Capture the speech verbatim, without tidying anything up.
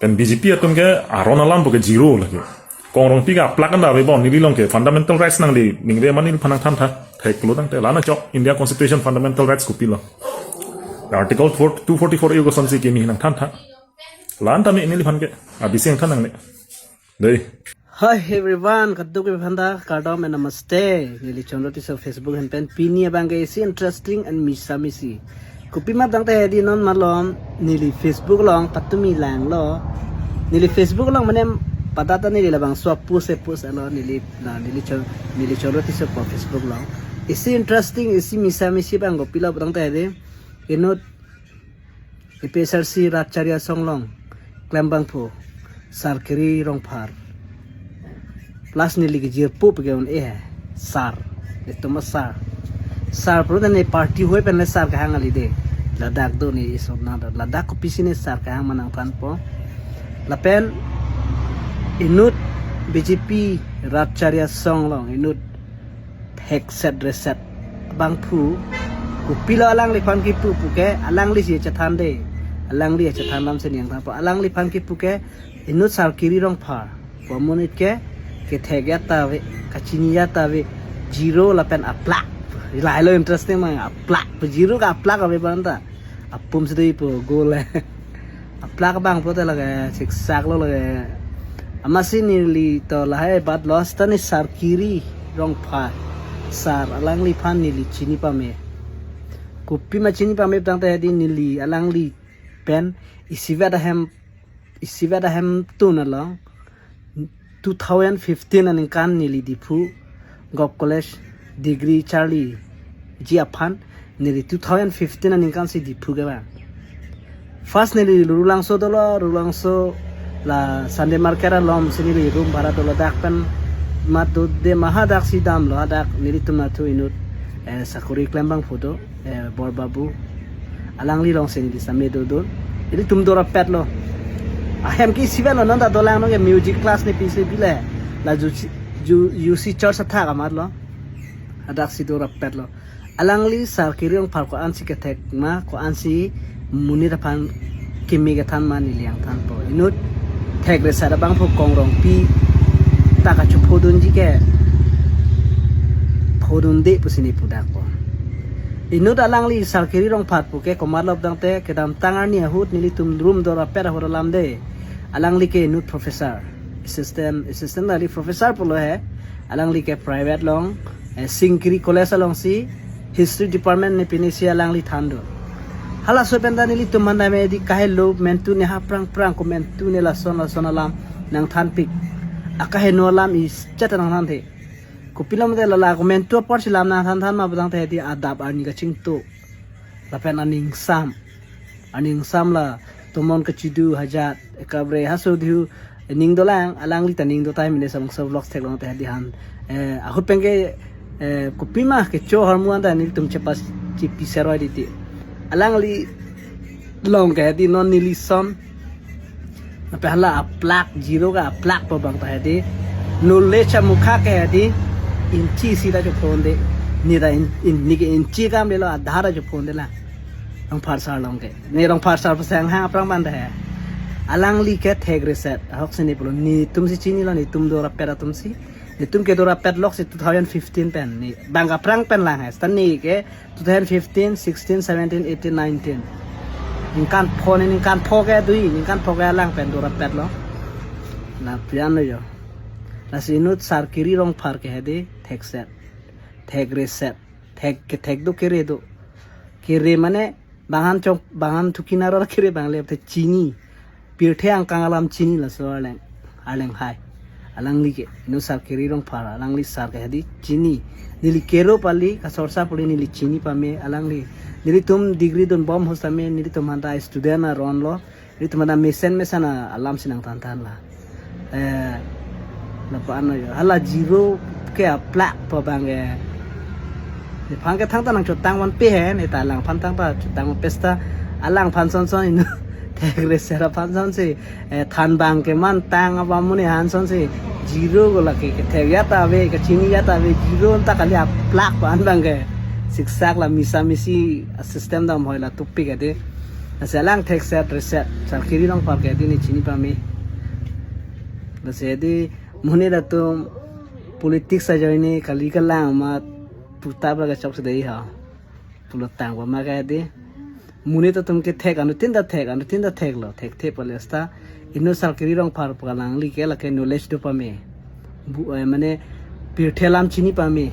Pen B J P atum ke aron alam puke zero lagi. Kong Rongpi ke aplak anda ave bon, neli along ke fundamental rights nangli ningve ma neliphan nangthantha. Thek lo tangte la-an achok India Constitution fundamental rights kopilo. Article four, two forty-four A kosonsi kimi nangthantha. La-an tame neliphan ke abisi nangthan nangne. Dei. Hi everyone, kadokave aphan ta kardom and namaste. Neli Chandra Tisso Facebook ahin pen pini abang ke isi interesting and misa misi. Kopima tangte hedi non malom neli Facebook along patumi langlo. Neli Facebook along mane pada ta neli labangso a-post e-post lo neli, na neli Chon-, neli Chandra Tisso pu Facebook along. Isi interesting, isi misa misi abang kopilo tangte hedi. Inut A P H L C rat chari asong along klembangpo Sar Kiri Rongphar. Plus neli kejirpo pake un-e hai. Sar. Itum a-sar. Sar pro ne party hoi pen le sar kehang kali dei. Ladak do ne iso na do. Ladak kopisi ne sar kehang ma nangthanpo. Lapen inut B J P rat chari asong along inut thekset reset abangphu. Kopilo alangliphan kipu puke, alanglisi chethan dei. Alangli chethan alamsi neli nangthanpo. Alangliphan kipu ke inut Sar Kiri Rongphar pu amonit ke kethek jat ta ave, kachini jat ta ave, zero lapen aplak. Lahai lo interesting ma, aplak. Zero ke aplak ave abang ta. Apum si do ipo goal le. Aplak abangpo te lake siksak lo lake. Amatsi neli to lahai bat lo, seta ne Sar Kiri Rongphar sar alangliphan neli chini pame. Kopima chini pame tangte hedi neli alangli pen isivet ahem, isivet ahemtun along two thousand fifteen aningkan neli Diphu Govt College degree charliji aphan neli two thousand fifteen aningkansi Diphu kevang. First neli Rulangso dolo, Rulangso la Sunday Market alomsi neli room bhara dolo, dak pen mat dode ma hadaksi damlo, hadak nelitum nathu inut, eh, sakori klembangphu do, eh, Bor Babu. Alangli alongsi neli same dodun. Ilitum dorapetlo. Ahem ke isivet lo, non ta dolang non ke music class ne pisi bile. La ju, ju, U C church athak amat lo. Hadaksi dorapetlo. Alangli Sar Kiri Rongphar ko-ansi kethek ma, ko-ansi monit aphan kimi kethan ma neli nangthanpo. Inut thek reset abangphu Kong Rongpi ta kachophodunji ke phodunde pusi ne pudakpo. Inut alangli Sar Kiri Rongphar puke komatlo tangte kedamtang arni ahut nelitum room dorapet ahut alam dei. Alangli ke inut professor. Assistant, assistant kali, professor pulo he. Alangli ke private along, eh, Singkiri College alongsi History Department ne pinisi alangli than do. Halaso pen ta nelitum aphan tame hedi kahelo mentu ne ha prang prang ko mentu ne lason lason alam nangthanpik. Akaheno alam isi ta nangthanthe. Kopilo mate lala ko mentu aporsi lam nangthanthan ma pu tangte hedi adap arni kachingthur. Lapen aning sam. Aning sam la tomon kachidu hajat, ekabre haso dihu ning dolang, alangli ta ning do time ne samung sa vlogs theklong te hedi han. Eh, ahut pen ke, eh, kopima kecho ahormu anta nelitum chepas chipi seroi diti. Alangli along ke hedi non neli son. Lapen hala aplak, zero ke aplakpo abang ta hedi. Knowledge amukha ke hedi inchi isi ta chophonde. Ne ta in, in, ne ke inchi kam lelo, adhar ta chophonde la. Rongphar sar along ke. Ne Rongphar sar pasang ha aphrang abang ta he. Alangli ke thek reset. Ahoksi ne pulo. Netumsi chinilo, netum dorapet atumsi. Netum ke dorapet loksi two thousand fifteen pen. Ne bang aphrang pen lang he. Seta ne ke two thousand fifteen, sixteen, seventeen, eighteen, nineteen. Ningkan pho ne, ningkan pho ke do, ningkan pho ke alang pen dorapetlo. Lapu an lo jo. Lasi inut Sar Kiri Rongphar ke hedi thekset. Thek reset. Thek, kethek do kere do. Kere mane bang aphan chong, bang aphan thuki naro kere abang le te chini. Pirthe angkang alam chini laso Arleng, Arleng hai. Alangli ke, inut Sar Kiri Rongphar, alangli sar ke hedi chini. Neli kero pali, kasorsa pali neli chini pame, alangli. Nelitum degree dunbom ahut tame, nelitum aphan ta student aron lo. Nelitum aphan ta mesen mesen alamsi nangthanthan la. Eh, lapu an lo jo. Hala zero ke aplakpo abang ke. Nephan ke thangta nangchotang vanpe he, ne ta alangphan thangta chotang vanpe seta alangphan son son inut thek reset aphan sonsi, eh, than abang ke man tang apa mune han sonsi zero ko lake kethek jat ta ave, kachini jat ta ave, zero ta kali aplakpo an abang ke. Siksak la misa misi system damhoi la tupik ade. Lasi alang thekset reset Sarkiri Rongphar ke hedi ne chini pame. Lasi hedi monit atum politics ajoine kali kalang amat puta ba kachok sedei ha. Pulo tang ba ma ke hedi. Monit atum ke thek anuttin ta thek, anuttin ta theklo, thekthe palesta. Inut Sarkiri Rongphar pu alangli ke lake knowledge do pame. Bu, eh, mane pirthe alam chini pame.